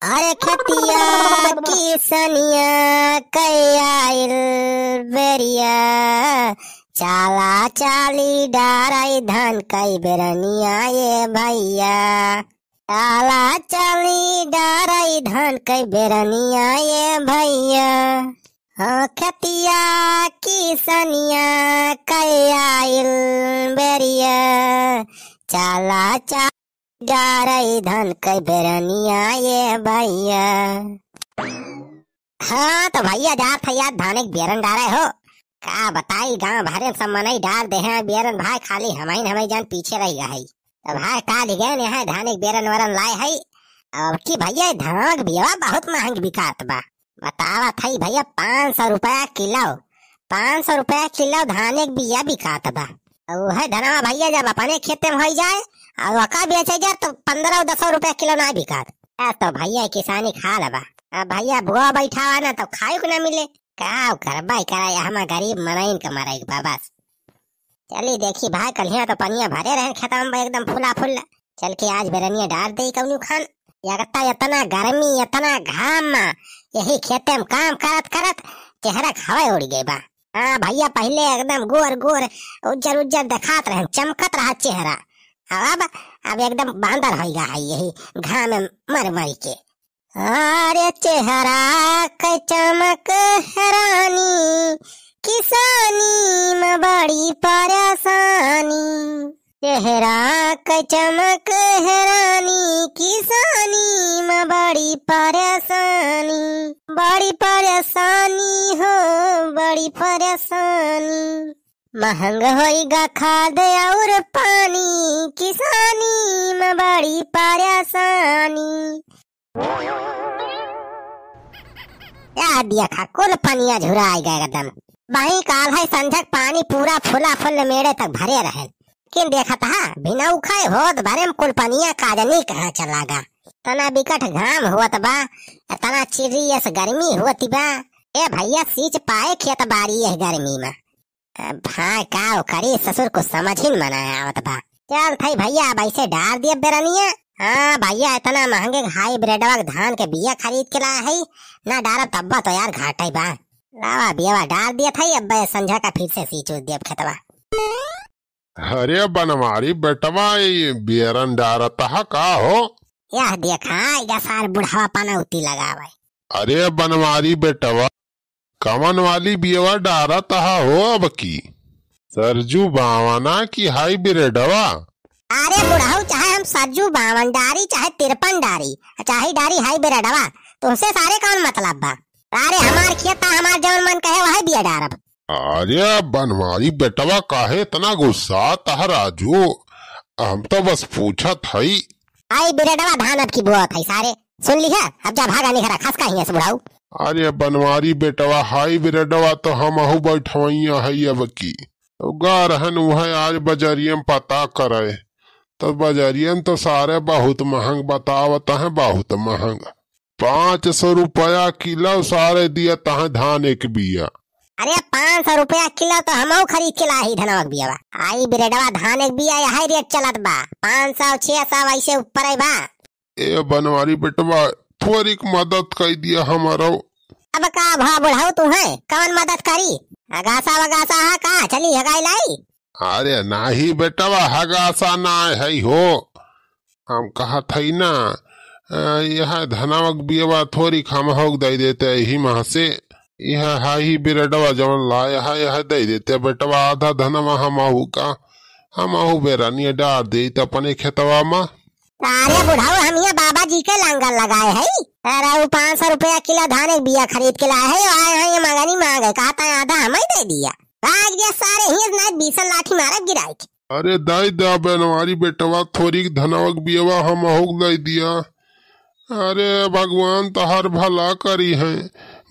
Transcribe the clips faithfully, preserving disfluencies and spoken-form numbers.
अरे खेतिया किसनिया कै आइल बेरिया, चाला चाली डारई धान कै बेरनिया ए भइया। चाला चाली डारई धान कै बेरनिया ए भइया। हाँ, खेतिया किसनिया कै आइल बेरिया, चाला चाली डारई धान कै बेरनिया ए भइया। हाँ, तो भइया जात है यार धाने कै बेरन डारे हो। का बताई, गाँव भरे सब मनई डार दे हैं बेरन भाई, खाली हमइन हमई जान पीछे रह गए है। तो भाई काल ही गए हैं धाने कै बेरन वरन लाए है। अब की भइया धान कै बियवा बहुत महंग बिकात बा। बतावत है भइया पाँच सौ रुपया किलो, पाँच सौ रुपया किलो धाने कै बिया बिकात बा। और वह धनवा भइया जब अपने खेते में होइ जाए और ओका बेचे जाए तो पन्द्रह दस रुपया किलो ना बिकात। ए तो भइया किसानी कै हाल बा। अब भइया बोआ बैठावा ना तो खाए को ना मिले। का करबा करा, हम गरीब मनइन के मरे के बा बस। चली देखी भाई, कलिया तो पनिया भरे रहे खेतवा में एकदम फुला फुल। चल के आज बेरनिया डार दे कौनो खान। एक तो इतना गर्मी, इतना घाम, यही खेते में काम करत करत चेहरा कै हवा उड़ गए बा। हाँ भइया, पहिले एकदम गोर गोर, उज्जर उज्जर देखात रहे, चमकत रहा चेहरा। अब, अब एकदम बांदर होइ गया है यही घाम में मर मर के। अरे चेहरा कै चमक है रानी, किसानी में बड़ी परेशानी। चेहरा कै चमक है रानी, किसानी में बड़ी परेशानी। बड़ी परेशानी हो, बड़ी परेशानी। महंग होइगा खाद और पानी, किसानी में बड़ी परेशानी। या देखा, कुल पनिया झुराइ गए एकदम। बही काल है संझक पानी पूरा फुला फुल मेड़े तक भरे रहे। किन देखत हा, बिना उखाए होत भरे में कुल पनिया काजनी कहाँ चला गा। तना बिकट घाम होत बा, तना चिर्रियस गर्मी होती बा। ए भइया, सींच पाए खेत बारी यह गर्मी में। अब हाँ, का करी ससुर, कुछ समझ ही न मना आवत बा। चल थई भइया, अब ऐसे डार दिया बेरनिया। हाँ भइया, इतना महंगे हाईब्रिडवा के धान के बिया खरीद के लाए है, ना डारब तब्बा तो यार घाटे बा। लावा बियावा डार दिया थई, अब संझा का फिर से सींच उच दियब खेतवा। अरे बनवारी बेटवा, ये बेरन डारत हा का हो? यह देखा, आइगा सार बुढ़ावा पनौती लगावे। अरे बनवारी बेटवा, कवन वाली बियवा डारत हा हो अब की? सरजू बावना की हाईब्रिडवा? अरे बुढ़ऊ, चाहे हम सरजू बावन डारी, चाहे तिरपन डारी, चाहे डारी हाईब्रिडवा, तुमसे सारे कौन मतलब बा? अरे हमार खेत था, हमार जौन मन कहे वही बिया डारब। अरे बनवारी बेटवा, काहे इतना गुस्सा तह राजू? हम तो बस पूछत हई। हाईब्रिडवा धान अब की बोअत है सारे। सुन लिहा, अब जा भागा निखरा, खस का हियां से बुढ़ऊ। अरे बनवारी बेटवा, हाईब्रिडवा तो हमहू बैठवैया है अब की। तो गा रहन उहे आज बजरिया में पता करे, तो बजरिया में तो सारे बहुत महंग बतावत हैं, बहुत महंग। पाँच सौ रुपया किलो सारे दिया तहाँ धान एक बिया। अरे पाँच सौ रुपया किलो तो हमहू खरीद के लाही धनवा के बियावा। हाईब्रिडवा धान एक बिया यही रेट चलत बा, पाँच सौ, छह सौ ऐसे ऊपर है बा। ए बनवारी बेटवा, थोड़ीक मदद कर दिया हमारो। अब का भा बुढ़ऊ तू है, कौन मदद करी? अगासा वगासा हा का, चली हगाई लाई? अरे नाही बेटवा, हगासा ना है हो। हम कहत हई ना, अ, यह धनवा के बियवा थोड़ीक हमहू के दे देते यही माह से। यह हाईब्रिडवा जवन लाए है, यह दे देते बेटवा, आधा धनवा हमहू का, हमहू बेरनिया डार दे त अपने खेतवा में। अरे बुढ़ऊ, हम ये बाबा जी के लंगर लगाए है। अरे वो पाँच सौ रुपया किलो धान एक बिया खरीद के लाए है, आए हैं ये मंगनी मांगे, कहता है आधा हमें दे दिया। भाग गया सारे, ही ना बीसन लाठी मारब गिराई के। अरे दाई दा बनवारी बेटवा, थोड़ीक धनवा के बियवा हमहू के दे दिया। अरे भगवान तहार भला करी है,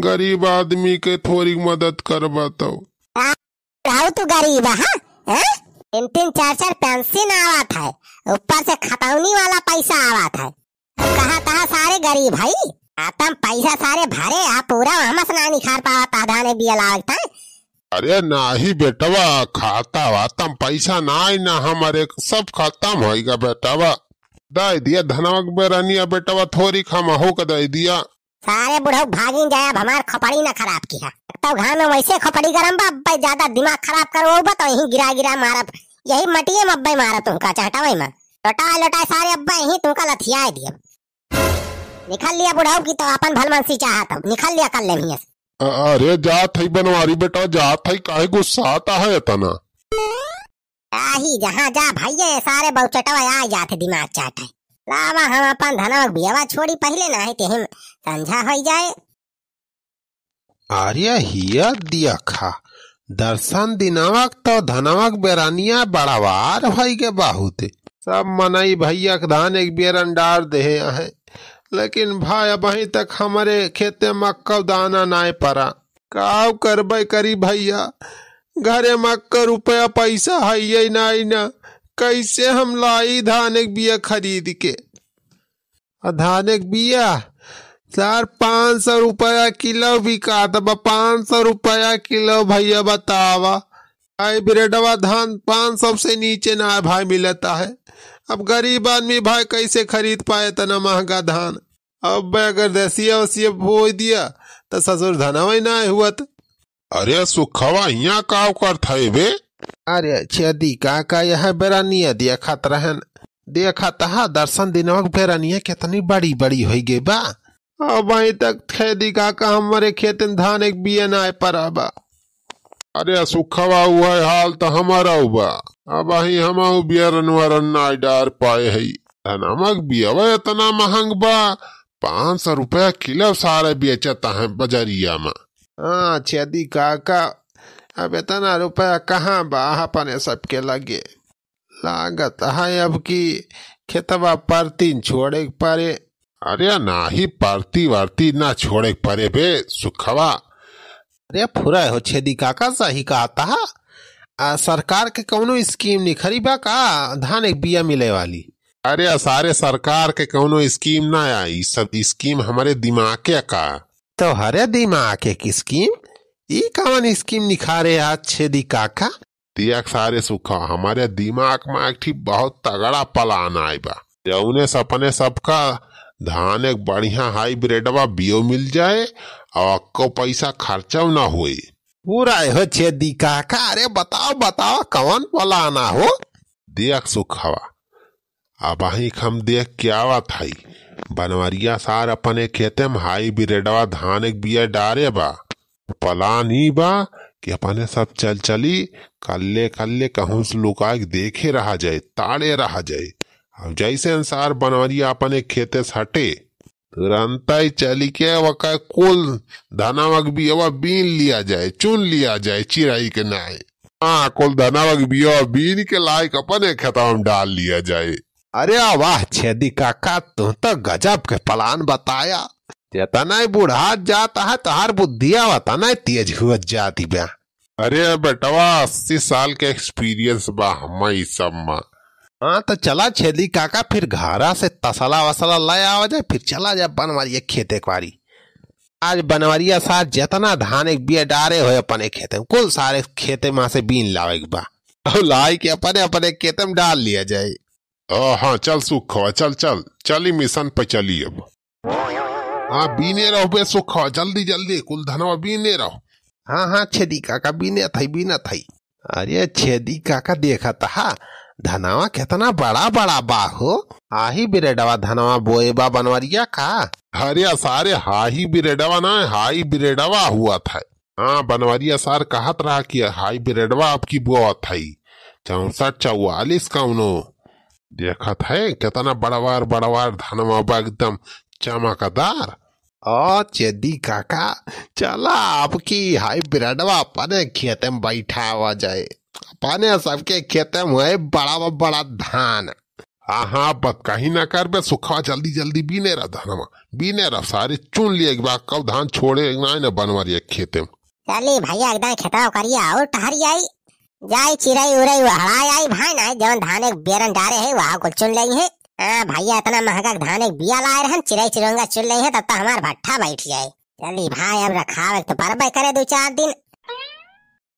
गरीब आदमी के थोड़ीक मदद करबा तो। बुढ़ऊ तू गरीब है, हैं? तीन तीन चार चार पेंशन आवत है, ऊपर से खतौनी वाला पैसा आवत है। अब कहा तहा सारे गरीब है, आतम पैसा सारे भरे आ पूरा हमस ना निखार पावत आ धाने बिया लागत है। अरे नाही बेटवा, खाता वातम पैसा नाही ना, हमारे सब खतम होइगा बेटवा। दइ दिया धनवक बेरनिया बेटवा, थोरी खमा हो के दइ दिया। सारे बुढ़ऊ भागिन जाए, अब हमार खोपड़ी ना खराब किहा। एक तो घर में वैसे खोपड़ी गरम बा, अब ज्यादा दिमाग खराब करवउबा तो यहीं गिरा गिरा मारब, यही मटिए में अब्बे मारब तुमका चहटवई में। लोटाए लोटाए सारे अब्बे यहीं तुमका लथियाए दियब। निकल लिया बुढ़ऊ की तो अपन भलमनसी चाहत हो, निकल लिया कर ले हियां से। अ-, अरे जात है बनवारी बेटा, जात है, काहे गुस्साता है इतना? आही जहाँ जा भैया, ये सारे बहुचटवा आ जात है दिमाग चाटे। लावा हम अपन धनवक बियावा छोड़ी पहिले, नाही ते हम संझा होई जाए। अरे हिया दिया खा, दर्शन दिनवक तो धनवक बेरनिया बड़वार होई गे बहुत। सब मनई भैया के धान एक बेरन डार देहे आहे, लेकिन भाई अबहीं तक हमरे खेते मक्का दाना नाय परा। काव करबै करी भैया, घरे मक्का रुपया पैसा हइये नाई ना, कैसे हम लाई धान एक बिया खरीद के? आ धान एक बिया सार पाँच सौ रुपया किलो बिकात बा, पाँच सौ रुपया किलो भैया बतावा। हाइब्रिडवा धान पाँच सौ से नीचे ना भाई मिलता है। अब गरीब आदमी भाई कैसे खरीद पाए इतना महंगा धान? अब अगर देसिया ओसिया बोई दिया त ससुर धनवई ना हुअत। अरे सुखवा, हियां काव करत है बे? अरे छेदी काका, यह बेरनिया देखत रहन। देखत हा दर्शन दिनवक बेरनिया कितनी बड़ी बड़ी होई गई बा। अबहीं तक छेदी काका हमरे खेत में धान एक बिया ना परा बा। अरे सुखवा, उहे हाल त हमारा बा। अबहीं हमहू बियरन वरन ना डार पाए हई। धनमक बियावा इतना महंग बा, पाँच सौ रुपया किलो सारे बेचत हैं बजरिया में। हाँ छेदी काका, अब इतना रुपया कहाँ बा अपने सबके लगे? लागत है अब की खेतवा परतीन छोड़े के परे। अरे नाही, परती वरती ना छोड़े के परे बे सुखवा। अरे फुरा हो छेदी काका, सही कहत हा। आ, सरकार के कौनो स्कीम निखरी बा का धान एक बिया मिले वाली? अरे सारे, सरकार के कौनो स्कीम ना आई, सब स्कीम हमरे दिमाग के का। तो हरे दिमाग के की स्कीम? ई कौन स्कीम निखारे आज छेदी काका? दिया सारे सुखा, हमरे दिमाग में एक ठी बहुत तगड़ा प्लान आए बा, जौने से अपने सबका धान एक बढ़िया हाइब्रिडवा बियो मिल जाए और अक्को पैसा खर्चा ना होए। पूरा हो छेदी काका, अरे बताओ बताओ कौन प्लान हो? देख सुखवा, अबहीं हम देख के आवत हई, बनवरिया सार अपने खेते में हाइब्रिडवा धान एक बिया डारे बा। प्लान ई बा कि अपने सब चल चली, कल्ले कल्ले कहूँ से लुका के देखे रहा जाए, ताड़े रहा जाए। अब जैसे अनुसार बनवरिया अपने खेते से हटे, तुरंत ही चली के वका कुल धनवक बियवा बीन लिया जाए, चुन लिया जाए, चिराई के नाय। हाँ, कुल धनवक बियवा बीन के लायक अपने खेतवा में डाल लिया जाए। अरे वाह छेदी काका, तू तो गजब के प्लान बताया। जितना ही बुढ़ात जात है, तोहार बुद्धिया उतना ही तेज हुअत जाती बा। अरे बेटवा, अस्सी साल के एक्सपीरियंस बा हमें ई सब में। हाँ, तो चला छेदी काका, फिर घरा से तसला वसला ले आवा जाए, फिर चला जाए बनवरिया खेते के बारी। आज बनवरिया सार जितना धान एक बिया डारे होए अपने खेते में, कुल सारे खेते में से बीन लावे के बा। और लाई के अपने अपने खेते में डाल लिया जाए। ओ हाँ, चल सुखवा, चल, चल, चली मिशन पे चली अब। हाँ, बीने रहो बे सुखवा, जल्दी, जल्दी, कुल धनवा बीने रहो। हाँ, हाँ, छेदी काका, बीने थई, बीने थई। अरे, छेदी काका, देखत हा, धनवा केतना बड़ा, बड़ा बा हो। आही बिरेडवा धनवा बोए बा बनवरिया का? अरे, सारे हाही बिरेडवा ना, हाई बिरेडवा हुआ था। हाँ, बनवरिया सार कहत रहा कि हाई बिरेडवा आपकी बोअत हई, चौसठ चौवालीस कौनो। देखत है, केतना बड़वार, बड़वार धनवा बा, एकदम चमकदार। ओ, छेदी काका, चला, आपकी हाई बिरेडवा अपने खेते में बैठावा जाए। अपने सबके खेते में है बड़ा, बड़ा धान। हाँ, हाँ, बतकही ना करबे, सुखवा, जल्दी, जल्दी बीने रह धनवा, बीने रह, सारे चुन लिए एक बार, कब धान छोड़े ना, ना बनवरिया खेते में। चली भैया, एकदम खेतवा करिया और टहरी आई। जाई चिरई उरई उहड़ाई आई भाई, नाहीं जौन धान एक बेरन डारे है, वहाँ कुल चुन लेई है। हाँ भैया, इतना महंगा धान एक बिया लाए रहन, चिरई चिरंगा चुन लेई है, तब तो हमार भट्ठा बैठ जाए। चली भाई, अब रखावे तो परबे करे दो चार दिन।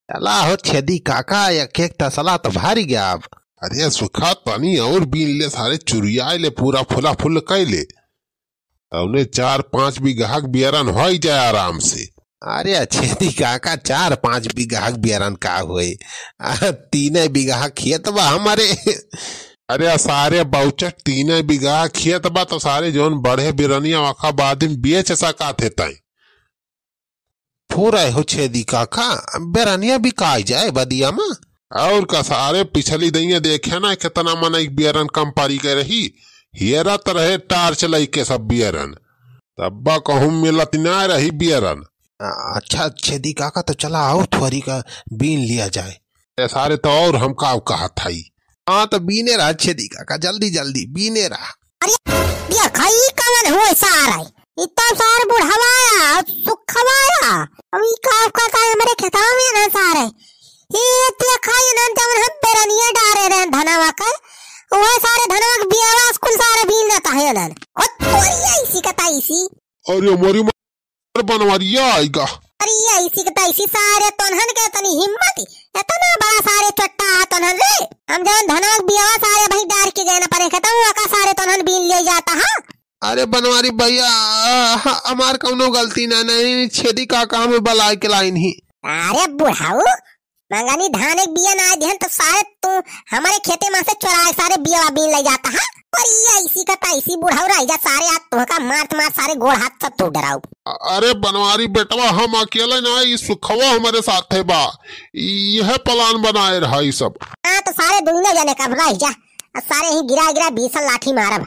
चला हो छेदी काका, एक एक तसला तो भारी गया अब। अरे सुखा, तनी और बीन ले सारे, चुरियाइ ले, पूरा फुला फुल कइ ले। तउने चार पाँच बीघा क बियरन होइ जाए आराम से। अरे छेदी काका, चार पाँच बीघा क बियरन का होए? आ, तीने बीघा खेत बा हमरे। अरे सारे बाउचक, तीने बीघा खेत बा तो सारे जौन बढ़े बिरनिया वखा बाद में बेच सकत हे तैं। फुरै हो छेदी काका, बेरनिया बिकाइ जाए बदिया मा। और का सारे, पिछली दइया देखे ना, केतना मनई क बियरन कम परि गए रही, हेरत रहे टार्च लइके सब बियरन, तब्बा कहूँ मिलत ना रही बियरन। आ, अच्छा छेदी काका, तो चला आओ, थोरी का बीन लिया जाए। ए सारे, तो और हम का कहत हई? हाँ, तो बीने रहा छेदी काका, जल्दी जल्दी बीने रहा। अरे, देखा ई कवन हुए सारे? ई तो सार बुढ़वा आया, सुखवा आया। अब ई का करता है हमरे खेतवा में ना सारे? ये देखा, ये ना जवन हम बेरनिया डारे रहे धनवा के, वो सारे धनवा के बियावा स्कूल सारे बीन देता है ना। खुद तोरी ऐसी का तैसी। अरे मोरी अरे बनवारिया आइगा। अरे ऐसी के तैसी सारे तोन्हन के तनी हिम्मत, एतना बड़ा सारे चट्टा है तोन्हन रे। हम जवन धनवा के बियावा सारे भाई डार के गए ना परे खेतवा, ओका सारे तोन्हन बीन ले जाता है। अरे बनवारी भैया, आ, ह-, हमार कौनो गलती ना, नहीं, छेदी काका हमें बलाइ के लाइन ही। अरे बुढ़ाऊ, मंगनी धान एक बिया ना दिहन तो सारे तू हमरे खेते मा से चोराए सारे बिया बीन ले जाता है। और ये ऐसी का तैसी बुढ़ाऊ रह जा सारे, आज तुहका मारत मारत सारे गोड़ हाथ सब तोड़ डराऊ। अरे बनवारी बेटवा, हम अकेले ना, ई सुखवा हमरे साथे बा, यह plan बनाए रहा ई सब। हाँ तो सारे दुइनो जने कब रह जा, आ सारे ही गिरा गिरा बीसन लाठी मारब।